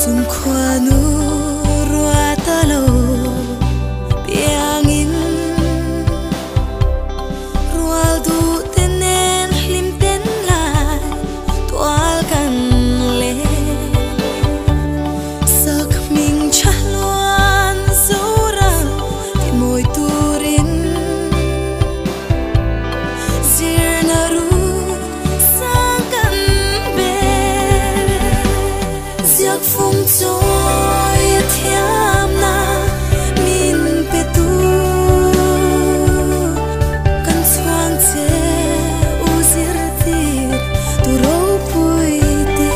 Chungkhuanu ruata lo piangin rual duh te nen hlim ten lai tual kan leng. Sak hming tha hluan Zoram ti mawi turin zirna rut sang kan bel. Ziak fung chawi a thiamna min pe tu kan chhuang che u zirtir tu ropui te.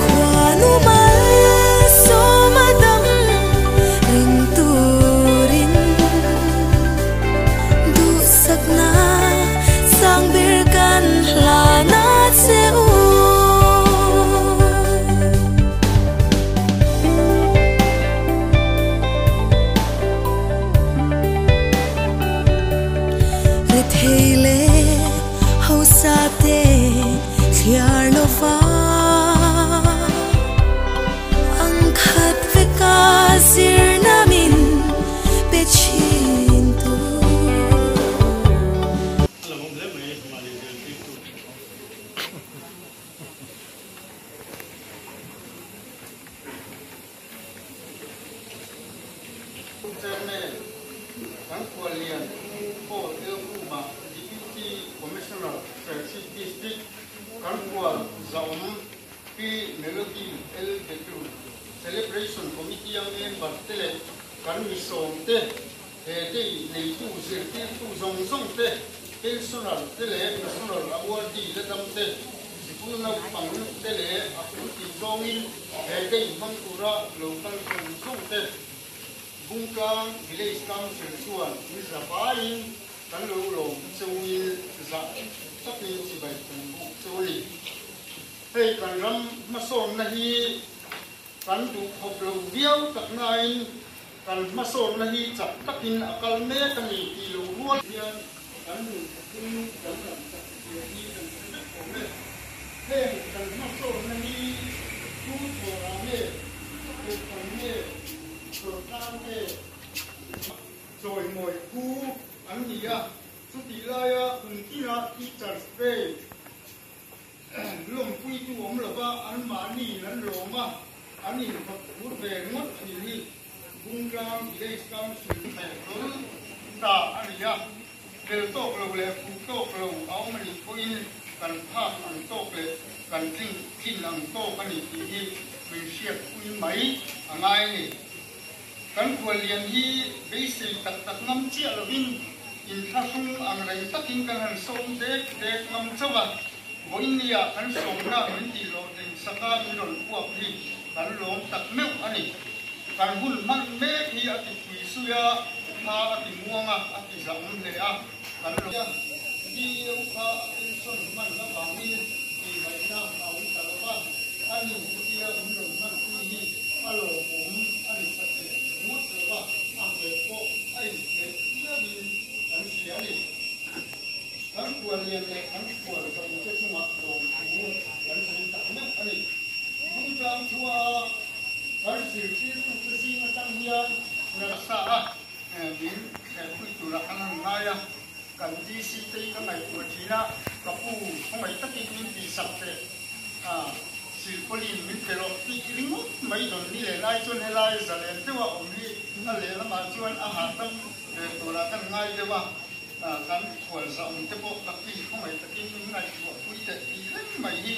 Khuanu mal sawma dam reng turin duhsakna sang ber kan hlan a che u. Rethei leh hausa te thliar lova ang khat veka zirna min pe thin tu. A lo awm hle mai mahni zirtirtu. Chairman kan khuallian Paul Elkhuma, Deputy Commissioner, Serchhip District, kan khual Zaawm Pi Melody L. Betru, Celebration Committee a member te leh kan misawm te, he day neitu zirtirtu zawng zawng te, pensioner te leh national awardee la dam te, sikul naupang te leh a pultin zawngin he day hmang tura lo kal zawng zawng te. Bungtlang Village Council chuan mi zavaiin kan lo lawm cheuin zah takin chibai kan buk cheu a ni. Hei kan ram hmasawnna hi kan duhkhawp lo viau tak nain kan hmasawnna hi chak takin a kal mek a ni tih lo rual hian kan nun thakin kan lam chak zia hi kan hre vek awm e. Heng kan hmasawnna hi tu thawrah nge, kohhran nge, sorkar nge, chawimawi phu an ni a, chutih laia kum tina Teachers Day lawmpuitu awm lova anmahni an lawm a, an inhawt phur ve ringawt thin hi Bungtlang Village Council thehrawl ta a ni a. Tel tawk lo leh fuh tawk lo a awm a nih pawhin kan phak ang tawk leh kan tlin tlin ang tawk a ni tih hi min hriatpui mai a ngai a ni. Kan khuallian hi beisei tak tak ngam chiah lovin inthlahrung ang reng takin kan han sawm dek dek ngam chauh a, vawinia kan sawmna min tih hlawhtling saka min rawn puak hi kan lawm tak meuh a ni. Kan hun hman mek hi a ti pui sui a, thla a ti muang a, a ti zah awm hle a, kan lo a. DEO kha a pension hman avangin tihvaihna a awm ta lo va, a ni chutia min rawn hmanpui hi a lawmawm a ni sa teh ngawt lo va, a hmel pawh a inhmeh viauin kan hria a ni. Kan khuallian leh kan khual zawngte chungah lawmthu kan sawi tak meuh a ni. Bungtlang khua a. Kan zirtirtute zing atang hian nasa a min thlehpui tura kan han ngai a, kan DC te hi ka ngaihtuah thin a, ka pu khawngaih takin min tihsak teh a, silpawlin min pe rawh tih ringawt mai dawn ni leh lai chuan helai zalen deuha awm hi a lehlamah chuan a hahdam ve turah kan ngai deuh a, kan khualzahawm te pawh ka pi khawngaih takin min ngaihtuahpui teh tih reng mai hi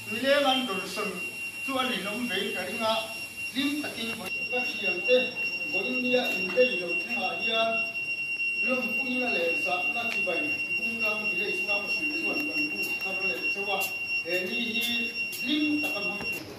nileng an dawnsawn Chu a ninawm vein ka ring a, hlim takin vawi ka thiante vawinia inbei lo thlengah hian lawmpuina leh zahna chibai Bungtlang Village Council chuan kan buk thar leh chauh a, he ni hi hlim taka hmang tur.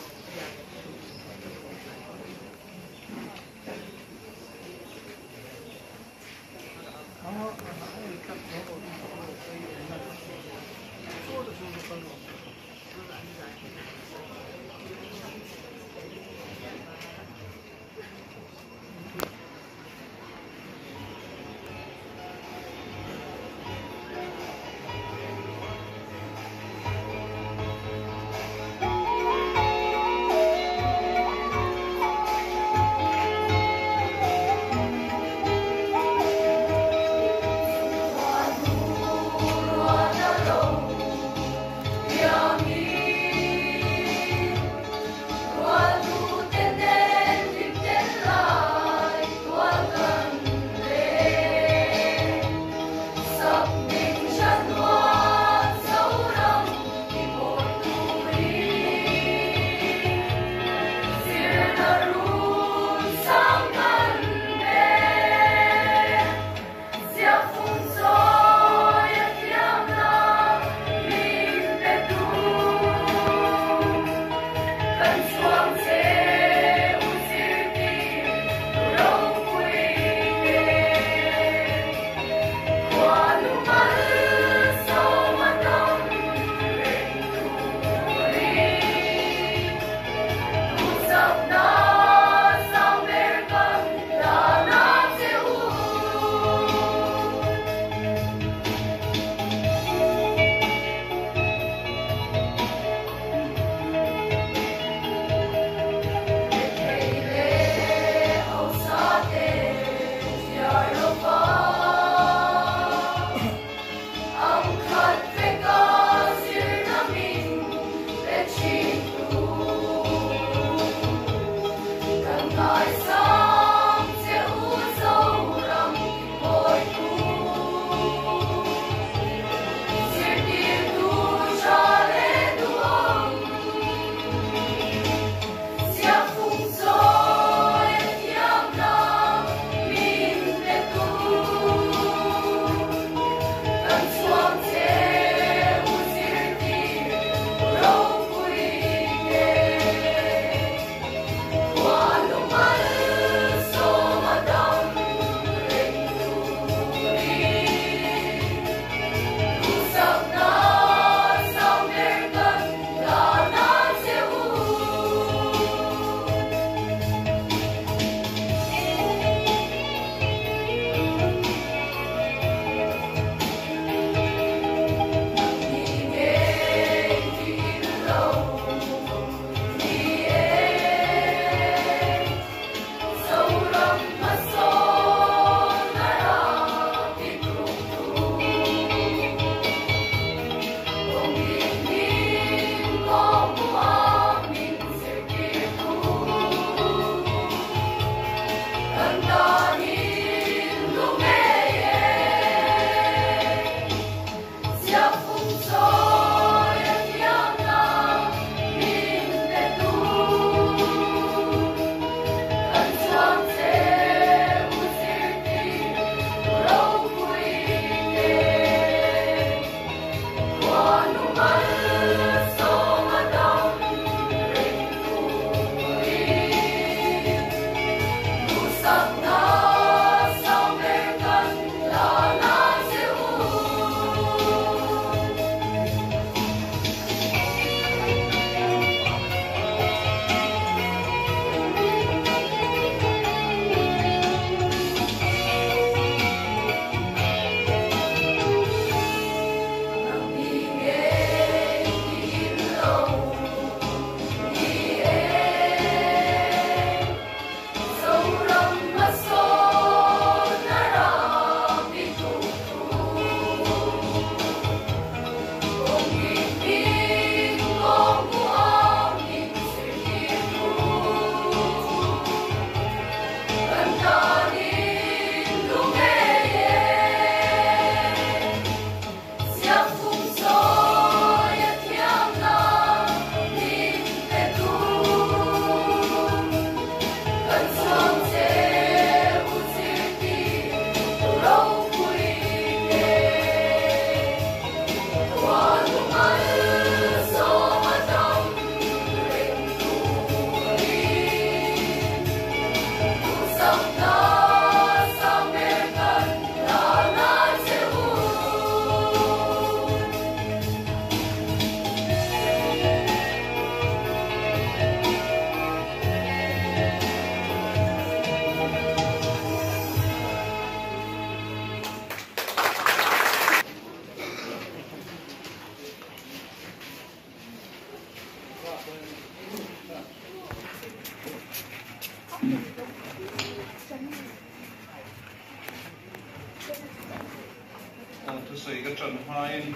hmain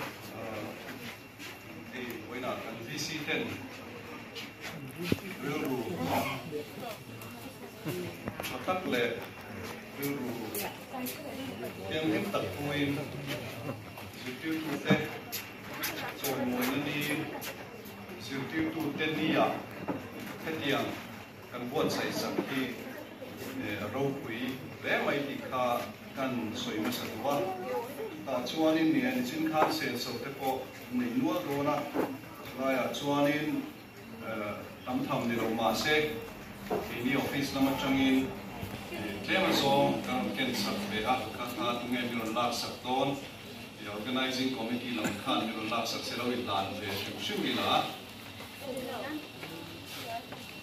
hei vawiinah kan VC ten rilru tha tak leh rilru thianghlim tak puiin zirtirtute chawimawina ni zirtirtute nia hetiang kan buatsaih sak hi a ropui hle mai tih kha kan sawi hmasa duh a. Tah chuanin ni nichin khan senso te pawh nei nual dawn a, chulaiah chuanin tam tham ni lo mahse keini office lam atangin tlem azawng kan rawn ken sak ve a, kha kha tunge min rawn lak sak dawn? Organizing committee lam khan min rawn lak sak se lo inhlan ve hrim hrim ila.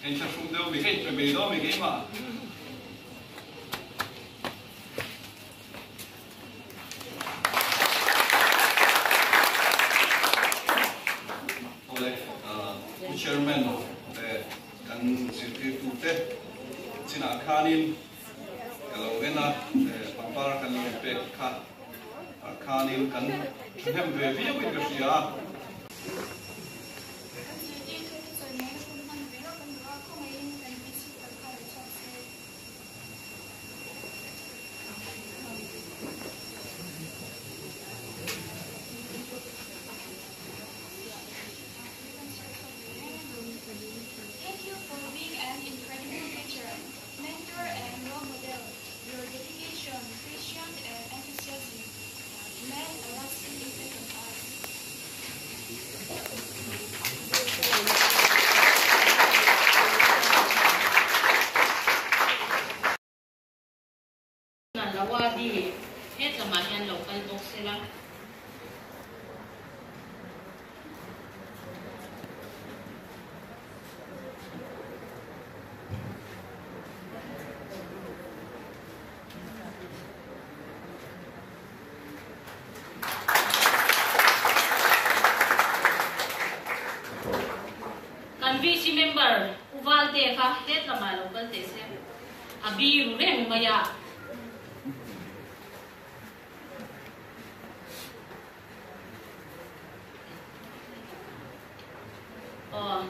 Hei thlahrung deuh mi hei pe mai dawn mi keimah. Awle, Pu Chairman leh kan zirtirtute chinah khanin ka lo en a, pangpar kan lo inpek kha ah khanin kan thahnem ve viauin ka hria a. Kan zirtirtute chawimaina hun hman ve reuh kan duh a, khawngaihin kan principal kha lo chhuak se. Thank you for being an incredible teacher. Mentor and role model, your dedication, passion and enthusiasm made a lasting impact on us. Lawadi, hetlamah hian lo kal bawk sela. Kan VC member U Valte kha hetlamah lo kal teh se, a biru reng mai a. Aw,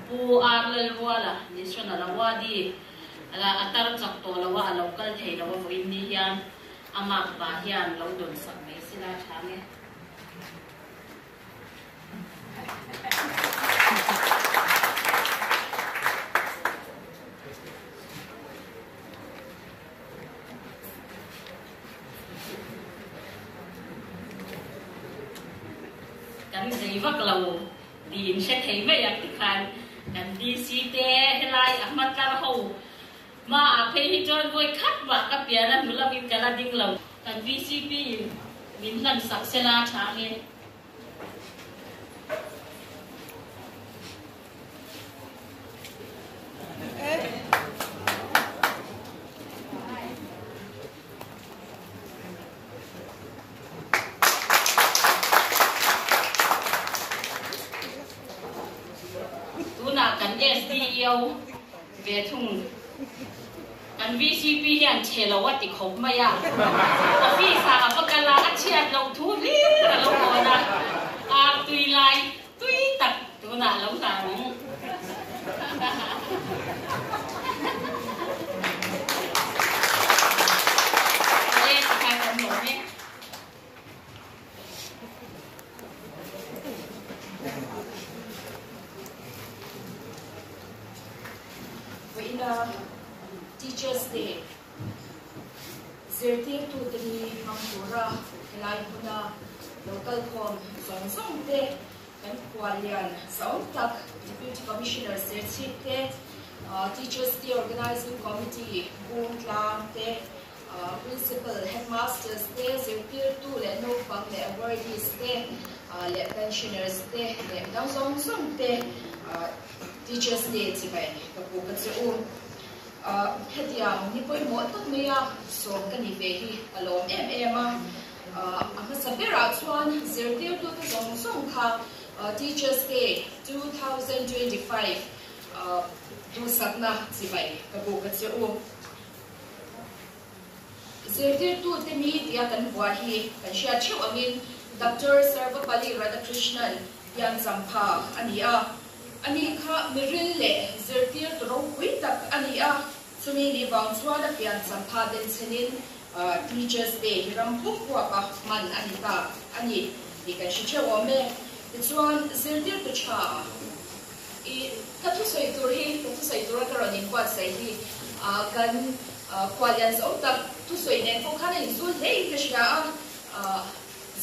Pu R Lalruala, National Awardee, la a tar chak tawh lo a, a lo kal thei lo a vawiin ni hian a makpa hian lo dawn sak mai sila tha nge. Kan zei vak lo tiin hre thei mai ang tikhan kan DC te helai a hma tlar ho hma ah phei hi chuan vawi khat mah ka pian a hnu lamin ka la ding lo. Kan VCP in min hlan sak sela tha nge. Tunah kan SDEO ve thung. Kan VCP hian chhe lo a ti khawp mai a, office ah a va kal a, a chhiat loh thu hlir a lo hawn a, ar tui lai tui tak tunah a lo hlan ang. Awle tikhan kan lawm e. Vawiina Teachers Day zirtirtute ni hmang tura helai hmuna lo kalkhawm zawng zawng te, kan khuallian zau tak Deputy Commissioner Serchhip te, Teachers Day Organizing Committee bung tlang te, Principal, Headmasters te, zirtirtu leh naupang leh awardees te leh pensioners te leh midang zawng zawng te Teachers Day chibai ka pu ka che u. Hetiang ni pawimawh tak maia sawm ka ni ve hi ka lawm em em a. A hmasa berah chuan zirtirtute zawng zawng kha Teachers Day 2025 duhsakna chibai ka pu ka che u. Zirtirtute ni tia kan vuah hi kan hriat theuh angin Doctor Sarvepalli Radhakrishnan piancham pha a ni a. Ani kha miril leh zirtirtu ropui tak a ni a, chumi ni vang chuan a piancham pha denchhenin Teachers Day hi ram pum huapa hman a ni ta a ni tih kan hre theuh awm e. Tichuan zirtirtu tha i ka thusawi tur hi, ka thusawi tura ka rawn inbuatsaih hi kan khuallian zawng tak thusawi nen pawh khan a inzul hle in ka hria a,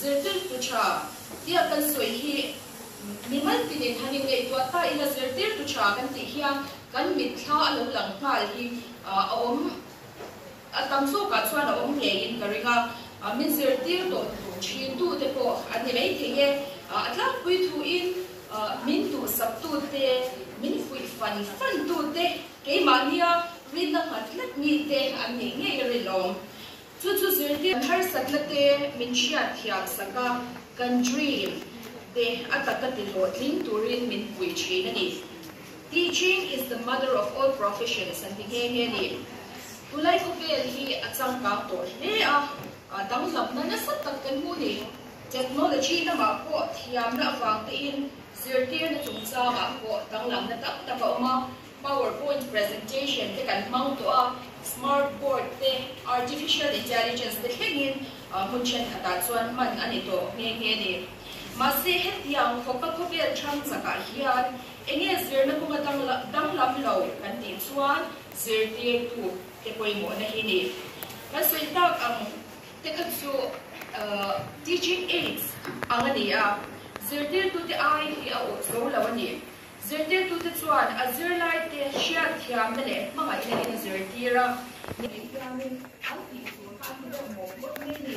zirtirtu tha tia kan sawi hi mimal tinin han inngaihtuah ta ila zirtirtu tha kan tih hian kan mitthla a lo lang nghal hi a awm a tam zawkah chuan a awm ngeiin ka ring a, min zirtir tawh thin tute pawh an ni mai thei e, a tlangpui thuin min duhsaktute, min fuih fan fan tute, keimahnia rinna nghat tlat mite an nih ngei a rinawm. Chu chu zirtir kan harsatna te min hriat thiam sak a, kan dream te a taka ti hlawhtling turin min pui thin a ni. Teaching is the mother of all professions an ti nghe nghe a ni. Tunlai khawvel hi a changkang tawh hle a, danglamna nasa tak kan hmu ni. Technology lamah pawh thiamna avang tein zirtirna chungchangah pawh danglamna tam tak a awm a. Powerpoint presentation te kan hmang tawh a, smart board te, artificial intelligence te thlengin hmun thenkhatah chuan hman a ni tawh nghe nghe a ni. Mahse hetiang khawpa khawvel thang chakah hian enge zirna kawnga danglam lo kan tih chuan zirtirtu te pawimawhna hi ni. Kan sawi tak ang te kha chu teaching aids ang a ni a, zirtirtute ai hi a awh zo lo a ni. Zirtirtute chuan a zirlaite hriatthiamna leh hmangaihna in a zirtir a. Nei hianin an tih tur kha an ti deuh mawp mawp mai a ni.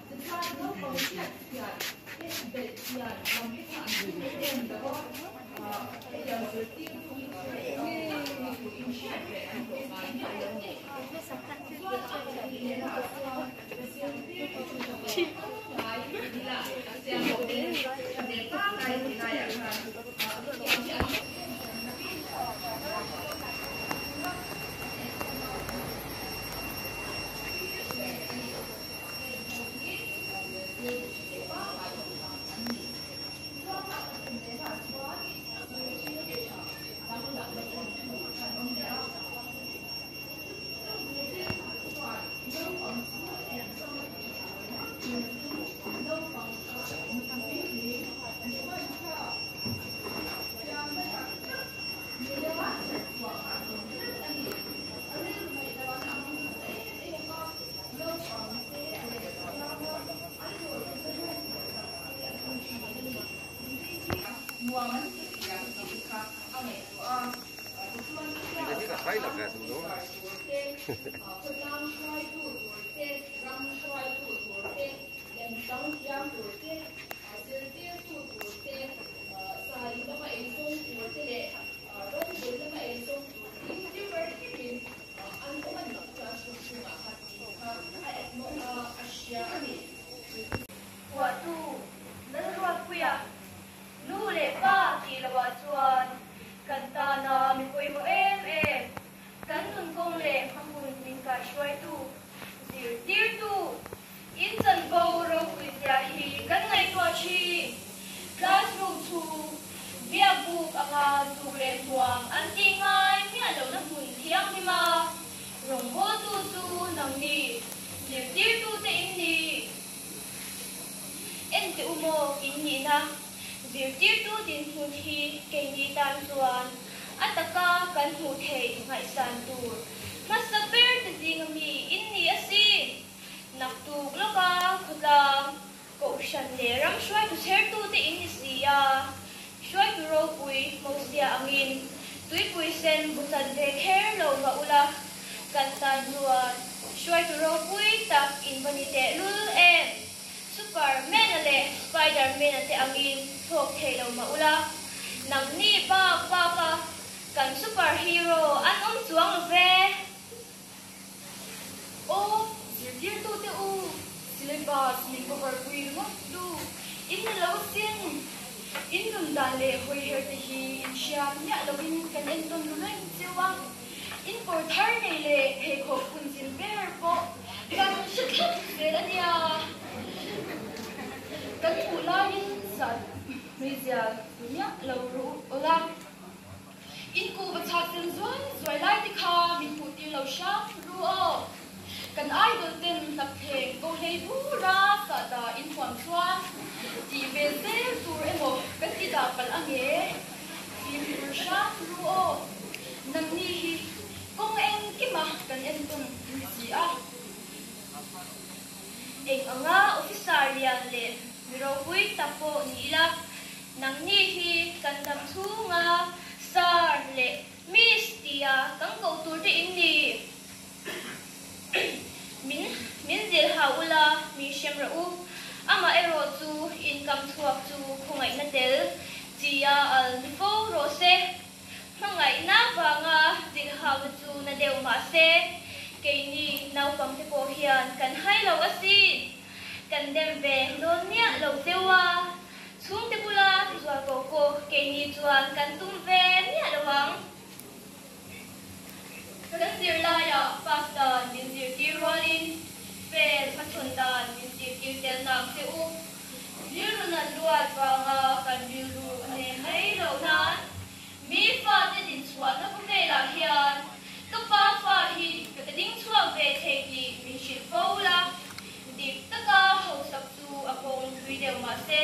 Tichuan naupang hriatthian te belh hian lam te kha an ti em em lo a, hetiang zirtirtu hi chu tak ni turin hriat reh an hlawh ngai miah lo a ni. Tichuan a pahnih lehna ah chuan zirtirtu tha ve pangngai ila siam bawk in tha ve pangngai ti laiah khan Phuahtu Lalruatpuia nu leh pa tih lovah chuan kan tana mi pawimawh em em, kan nunkawng leh hmahun min kaihruaitu, zirtirtu, in chanvo ropui zia hi kan ngaihtuah thin. Classroom chhung biak buk anga zuk leh hmuam an tih ngai miah lohna hmun thianghlim a, rawngbawltu chu nangni zirtirtute in ni. Ente u maw in nihna zirtirtu dinhmun hi keini tan chuan a taka kan hmuh theih ngaihsan tur hmasa ber te zinga mi in ni asin. Naktuk lawka khawtlang Kohhran leh ram hruaitu chhertute in ni si a, hruaitu ropui Mosia angin tuipui sen bu chan ve kher lo mah ula, kan tan chuan hruaitu ropui tak in va ni tehlul em? Superman-a leh Spider-Man-a te angin thawk thei lo mah ula, nangni bak baka kan superhero an awm chuang lo ve. Aw, zirtirtute u, syllabus min cover pui ringawt tu in ni lo sin. In nun dan leh hawi her te hi in hriat miah lovin kan entawn ru reng cheu a. In kawr thar nei leh pheikhawk phun zin ber pawh kan hre thlap zel a nia. Kan hmuh laiin sah meizial zu miah lo ru ula. In kuhva chhak sen zuai zuai lai te kha min hmuh tir lo hram ru aw. Kan idol ten hnap thleng ko hlei bura sah dah in huam chuan tih ve zel tur emaw kan ti dah palh ange. Fimkhur hram ru aw. Nangni hi kawng engkima kan entawn in si a. Eng anga officer lian leh mi ropui tak pawh ni ila, nangni hi kan dam chhunga Sir leh Miss tia kan koh tur te in ni. Min min zilh hau ula, min hrem rawh u. Amaherawh chu inkam chhuak chu khawngaihna tel chia al ni fo rawh se. Hmangaihna vanga zilh hauna chu na deuh mah se, keini naupangte pawh hian kan hai lo asin. Kan dem ve dawn miah lo cheu a, chhungte bula zual ko pawh keini chuan kan tum ve miah lo ang. Kan zirlaiah pass dan min zirtir rualin fail hmachhawn dan min zirtir tel nak che u. Rilru nat luat vanga kan rilru a nem mai loh nan mi fate dinchhuahna khawvelah hian ka pa fa hi ka ding chhuak ve thei tih min hrilh fo la. Dik taka hausak chu a kawng thui deuh mah se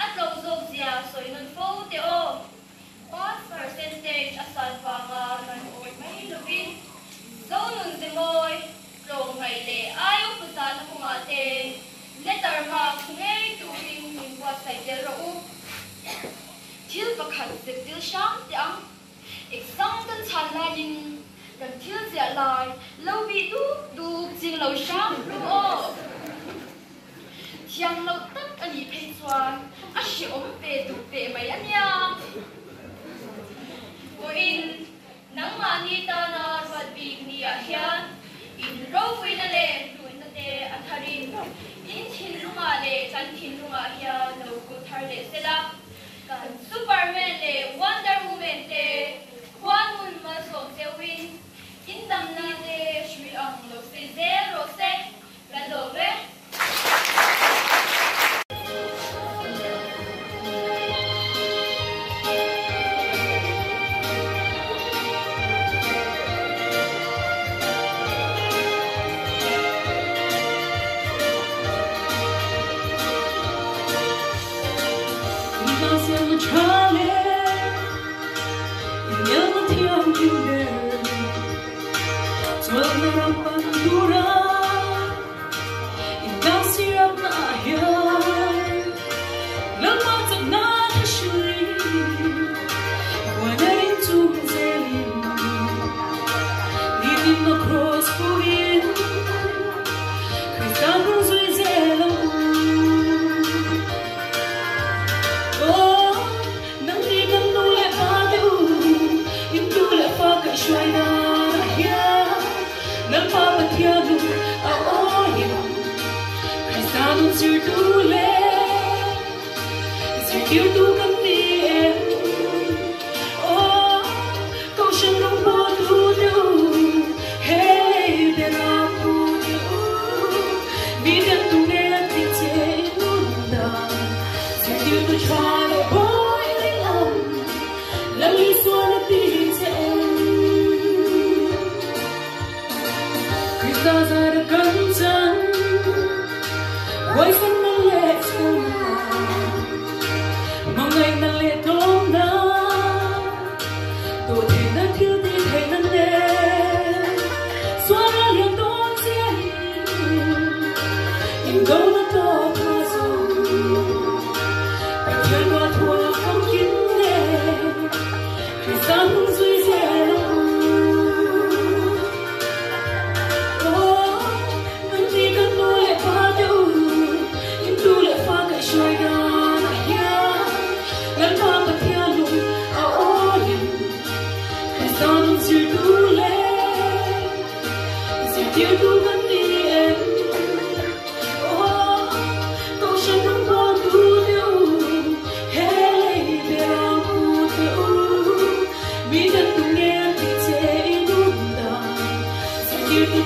a tlo zawk zia sawi nawn fo teh aw. Pass percentage a san vanga kan awih mai lovin Zonun Zemawi tlawmngaih leh aio puzahna kawngah te letter mark hmu ngei turin min buatsaih tel rawh u. Thil pakhat zep dil hram teh ang. Exam kan chhan laiin kan thil ziah lai lo bih duk duk ching lo hram ru aw. Thiam loh tak a nih phei chuan a hrehawm ve duh teh mai a nia. Vawiin nangmahni tana ruat bik niah hian in ropuina leh hluitna te a tharin in thinlungah leh kan thinlungah hian lo kut thar leh sela, kan Superman leh Wonder Woman te khuanun malsawm cheuhin in damna te hrui ang lo sei zel rawh se. Kan lawm e.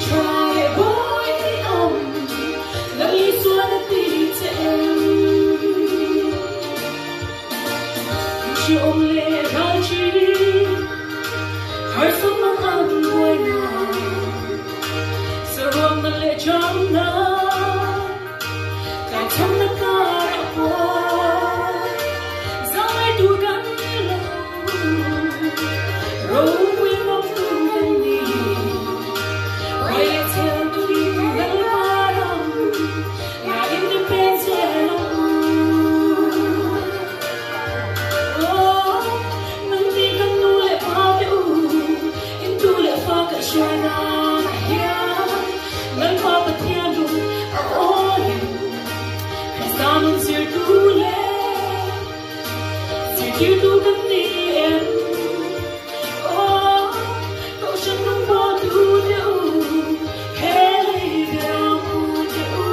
Try boy, Om le ral chi har sam mang ang buai na saruang na le cham na kai cham na ka po zai tu kan lo ro wi mo tu kan ni oi tel tu ni la ram la independence lo. Oh, nang di kan nu le pa te u in tu le fa ka shana hian nang pa pa thian du a o Kristanun sir tu le sir tu tu kan ni em. Oh, ko shan nang pa tu te u hele ga mu te u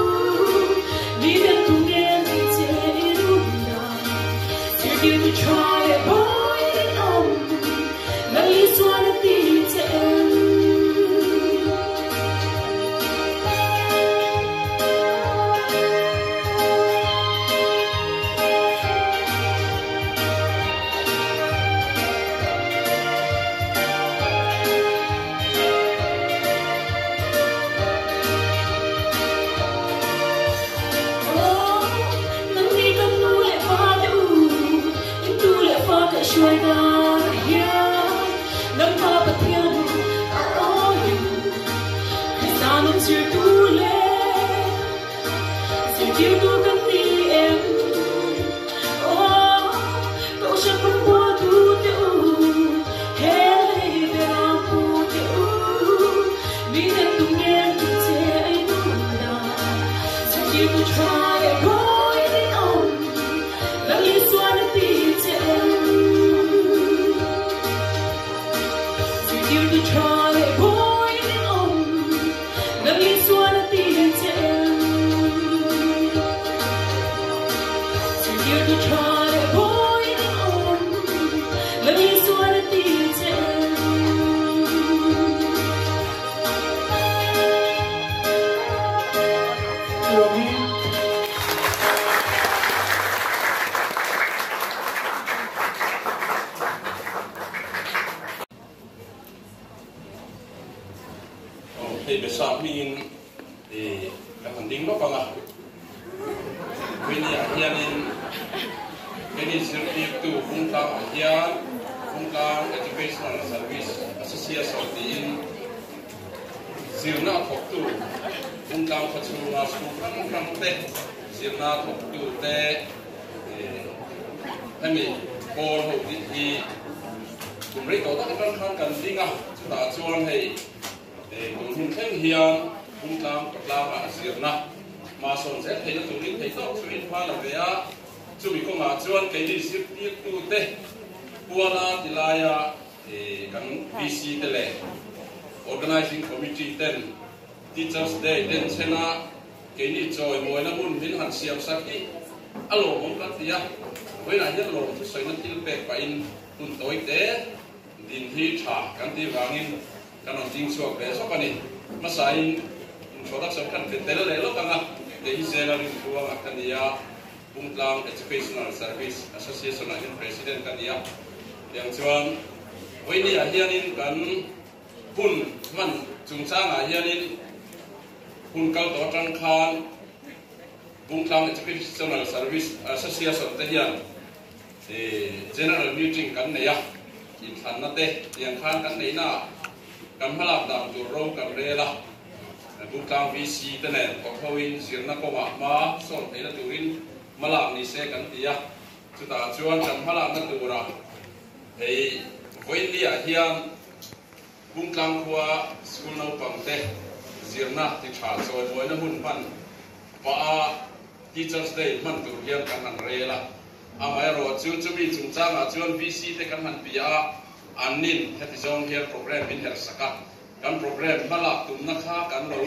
mi den tu ngen ti che ru na sir tu tu try it boy om nang li suan ti che em. Oh, nang ni kan nu le pa te u in tu le fa ka shuai na hian nang pa pa thian a o yu Kristanun sir tu le sir tu tu kan ni em. Oh, ko shan nang pa tu te u hele ve ram pu te u mi den tu ngen ti che ai tu na sir tu tu try it boy om nang li suan ti che em. Sir tu tu try it boy om nang li suan ti che em. Sir tu tu try it boy om nang li suan ti che em. Hei besa min e kan han ding lok anga wini ah hianin keni zirtir tu Bungtlang ah hian Bungtlang Educational Service Association tiin zirna thawk tu Bungtlang khawchhunga school hrang hrang te zirna thawk tu te hemi pawl ho ti hi kum rei tawh tak atang khan kan ding a chutah chuan hei tun hun thleng hian Bungtlang kawtlangah zirna ma sawn zel theihna turin thei tawk chuin hma la ve a chumi kawngah chuan keini zirtir tu te puala tilaia kan VC te le organizing committee ten Teachers Day ten chena keini chawi mawina hun min han siam sak hi a lawmawm kan ti a vawiinah hian lawm thu sawina thil pek pahin hun tawi te din hi tha kan ti vangin kan rawn ding chhuak ve zawk a ni. Hmasain introduction kan pe tel leh lawk anga te hi zela rin tluanga ka ni a Bungtlang Educational Service Association ah hian president ka ni a tiang chuan vawiini ah hianin kan hun hman chungchangah hianin hun kal tawh atang khan Bungtlang Educational Service Association te hian general meeting kan nei a inthlanna te tiang khan kan nei na kan hmalak dan tur ro kan rel a Bungtlang VC te nen thawk hoin zirna kawngah hma sawn theihna turin hmalak ni se kan ti a chutah chuan kan hmalakna turah hei vawiin ah hian Bungtlang khua school naupang te zirna ti tha chawi mawina hun hman pa a Teachers Day hman tur hian kan han rel a amaherawh chu chumi chungchangah chuan VC te kan han pi a annin heti zawng hian program min herh sak a kan program hmalak tumna kha kan lo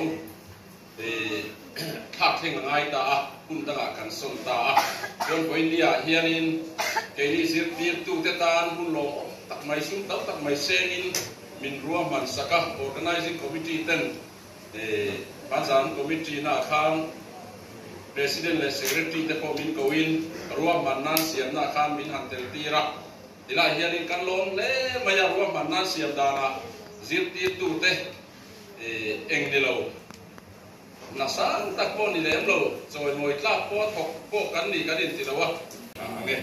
thlak thleng a ngai ta a hun dangah kan sawn ta a chuan vawiin ah hianin keini zirtir tu te tan hun lawm tak mai sum tam tak mai sengin min ruahman sak a organizing committee ten banzan committee na khan president le secretary te pawh min koin ruahman nan siamna khan min han tel tir a Tilai hianin kan lawm hle mai a, ruahmanna an siam danah zirtirtute eng ni lo, hna sang tak pawh ni lem lo, chawimawi tlak pawh thawk pawh kan ni kan inti lo a. Ang e.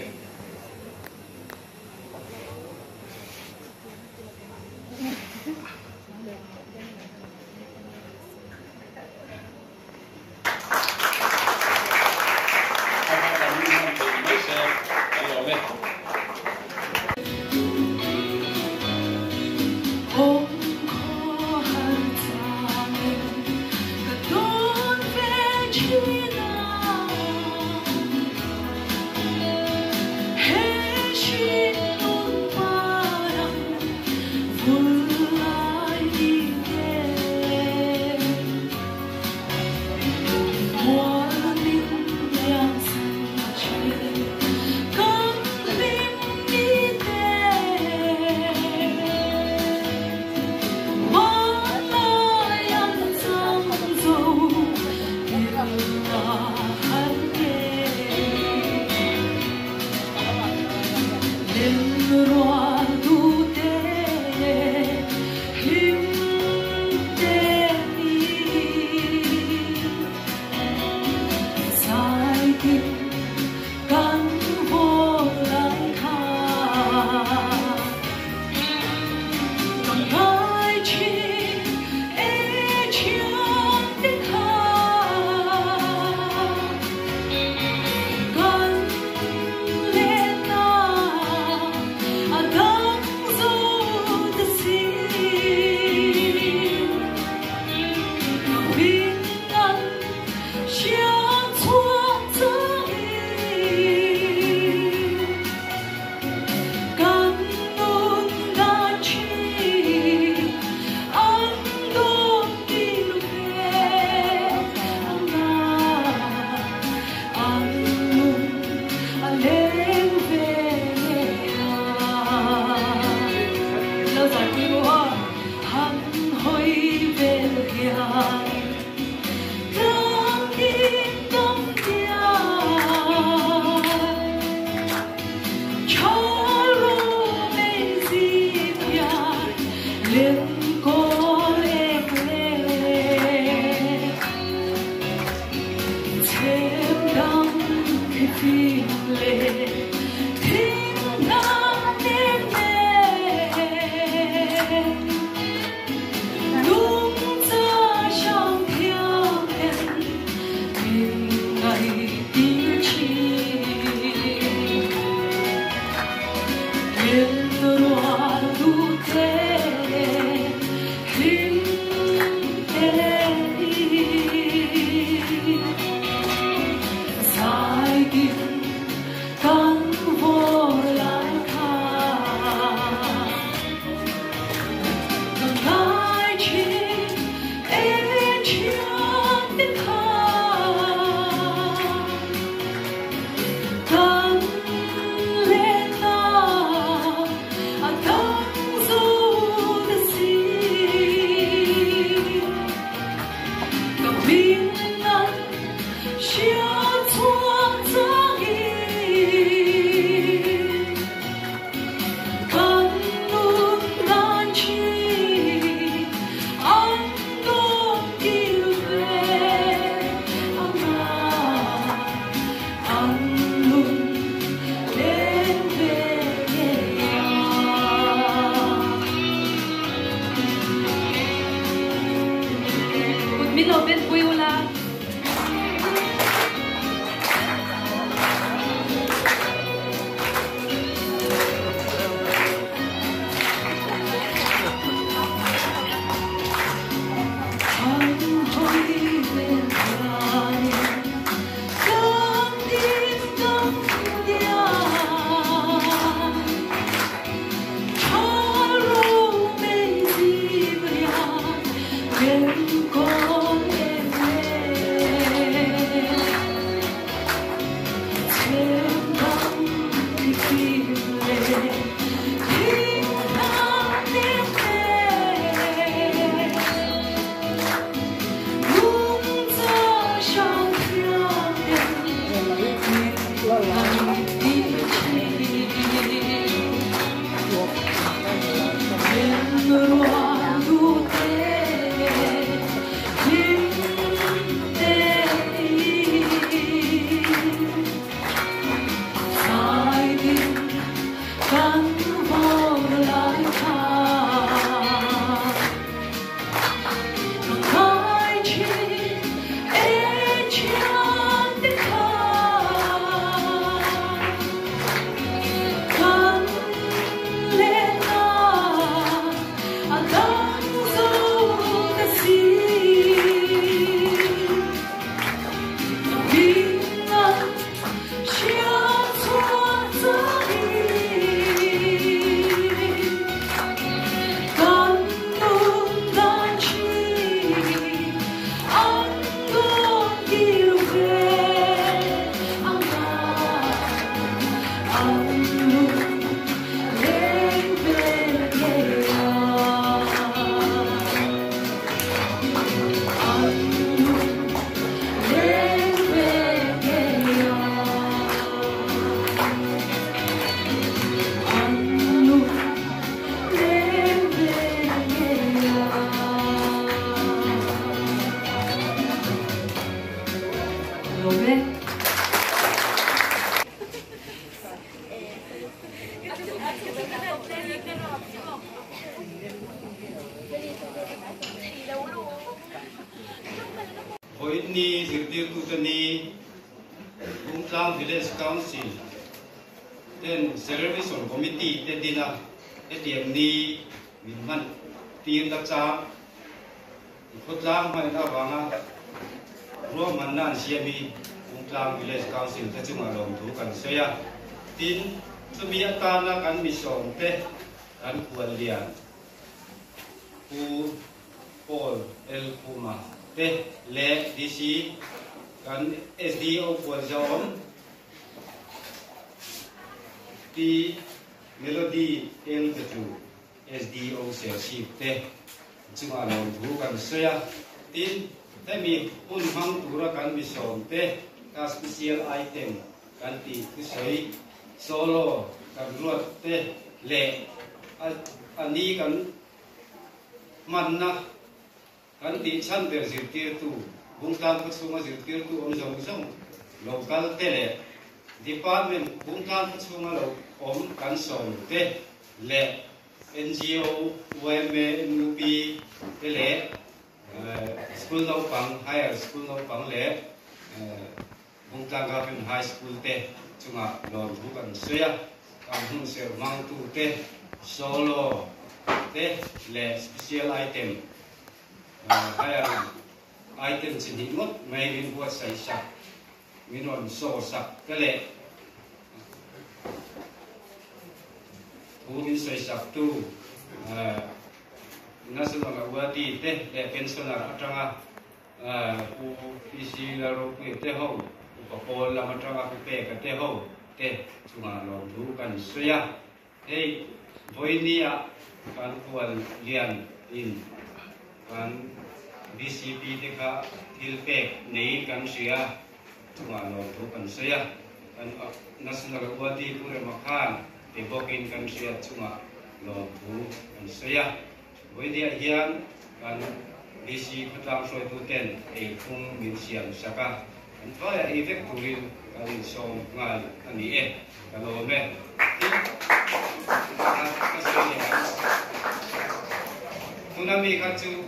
Vawiin ni zirtirtute ni Bungtlang Village Council ten Celebration Committee te din a hetiang ni min hman tir la chang khawtlang hmain avanga ruahmanna an siam hi Bungtlang Village Council te chungah lawmthu kan sawi a. Tin, chumi atana kan misawm te kan khuallian Pu Paul L. Khuma te leh DC kan SDO Khualzawm Pi Melody L. Betu SDO Serchhip te chungah lawmthu kan sawi a. Tin, hemi hun hmang tura kan misawm te ka special item kan tih thusawi solo kan ruat te leh a ni kan hmanna kan tih chhan ber zirtirtu, Bungtlang khawchhunga zirtirtu awm zawng zawng lo kal te leh Department Bungtlang khawchhunga lo awm kan sawm te leh NGO, yma, mup te leh School naupang, Higher School naupang leh Bungtlang Government High School te chungah lawmthu kan sawi a, kan hun serh hmangtu te, solo te leh special item, higher item chi hnih ngawt mai min buatsaih sak, min rawn show sak te leh thu min sawi sak tu National Awardee te leh pensioner atanga Pu PC Lalropuia te ho, Upa Pawl lam atanga Pu Peka te ho te chungah lawmthu kan sawi a. Hei vawinia kan kual lian in kan BCP te kha thil pek neiin kan hria chungah lawmthu kan sawi a. Kan National Awardee Pu Rema Khan te bawkin kan hriat chungah lawmthu kan sawi a. Vawinia hian kan DC khawtlang hruaitu ten ei phung min siam sak a, an vaia ei vek turin kan insawm nghal a ni e, ka lawm e. Tin, ka sawi leh ang. Tuna mi kha chu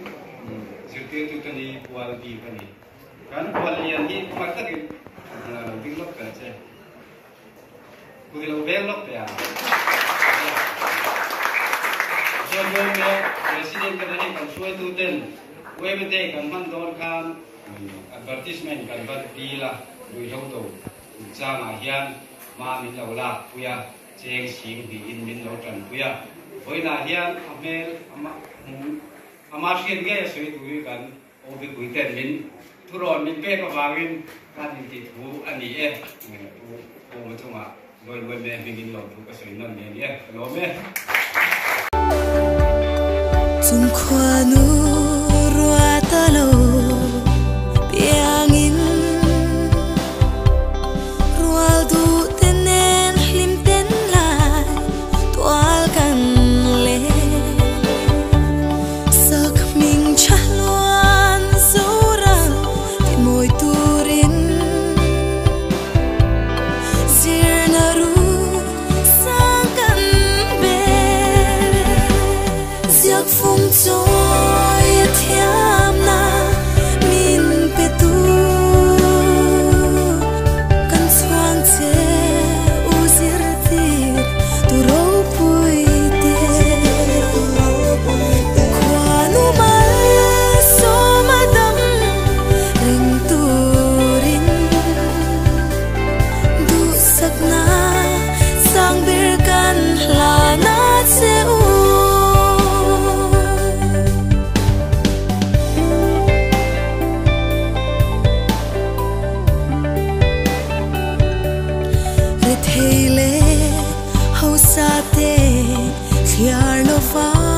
zirtirtu te ni kual bik a ni. Kan kual lian hi hma takin hna lo ding lawk ta che. Pui lo veng lawk teh a. Chuan Yma President te hei kan hruaitu ten Yma Day kan hman dawn khan advertisement kan va dil a, ruihhlo do chungchangah hian hma min lo lak pui a, cheng sing hnihin min lo tan pui a. Vawiinah hian a hmel ama hriat ngei a sawi tur hi kan Aw mipui ten min thurawn min pek avangin kan intih thu a ni e. Pu Puma chungah Lawi Luai Me hmingin lawmthu ka sawi nawn leh a ni e. Ka lawm e. Chungkhuanu ruata lo piangin rual duh te nen hlim ten lai tual kan leng. Sak hming tha hluan Zora ti mawi turin zirna ru sang kan bel. Ziak fung chawi a thiamna min pe tu kan chhuang che u zirtir tu ropui te. Khuanu mal sawm a dam reng turin duhsakna sang ber kan hlan a che u. Rethei leh hausa te thliar lova.